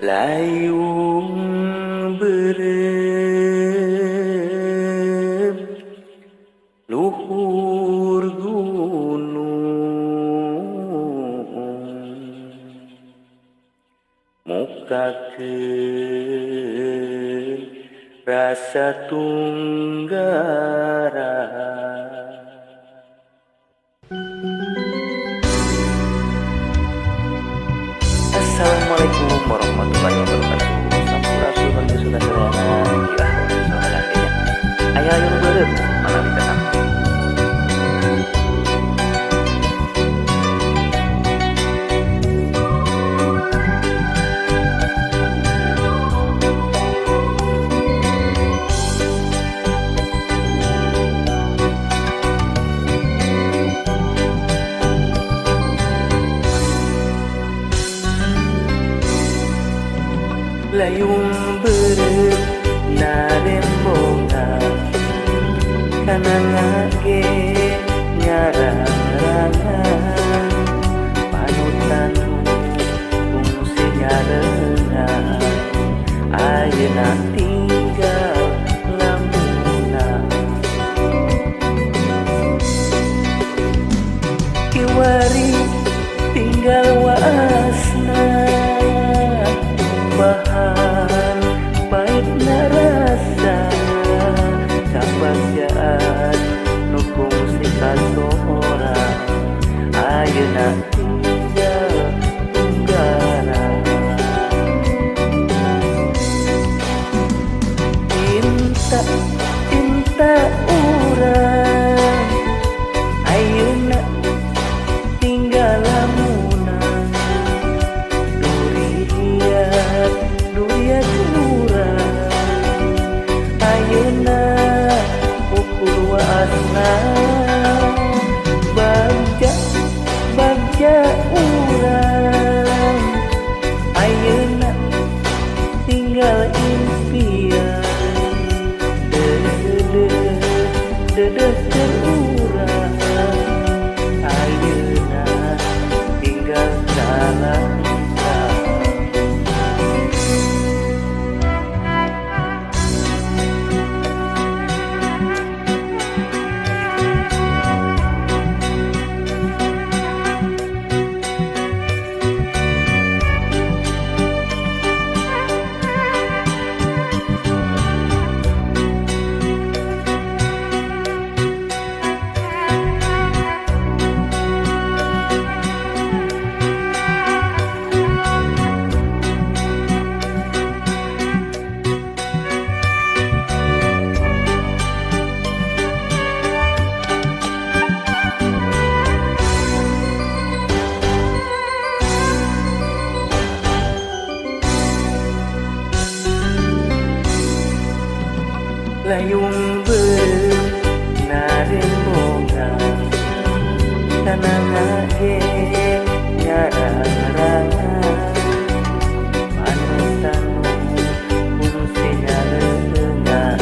Layung beureum luhur gunung mukakeun rasa tunggara. Assalamualaikum warahmatullahi wabarakatuh. Sampurasun warga Sunda sadayana. Gila saudara. Aya layung beureum manawi datang. Layung beureum narembongan kana ngage ngarang-rangan panutan fungsi nyarengan ayeuna tinggal lamunan kiwari tinggal waasna bahan pahitna rasa kabagjaan nu kungsi kasora ayeuna tinggal tunggara. Cinta cinta urang ayeuna tinggal lamunan duriat urang ayeuna ukur waasna bagja bagja urang ayeuna tinggal impian dedeh dedeh urang ayeuna tinggal salam. Layung beureum narembongan kana ngage ngarang-rangan panutan fungsi nyareungan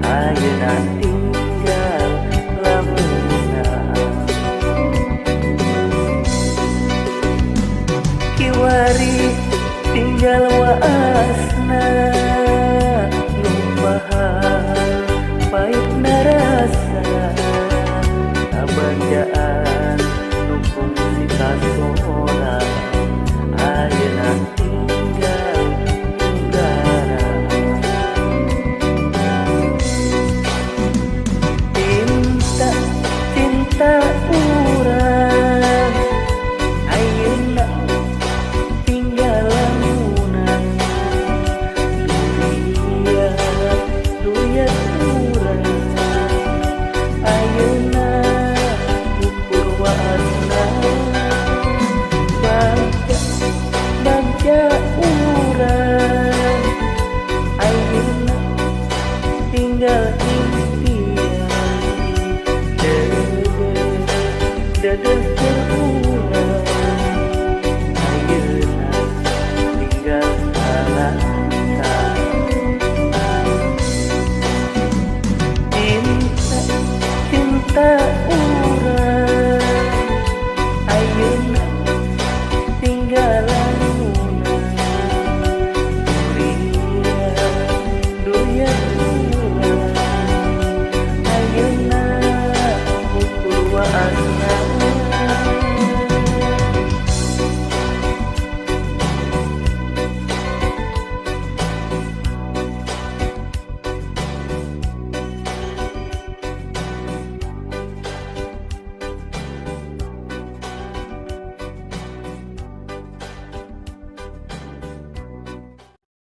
ayeuna tinggal lamunan kiwari tinggal.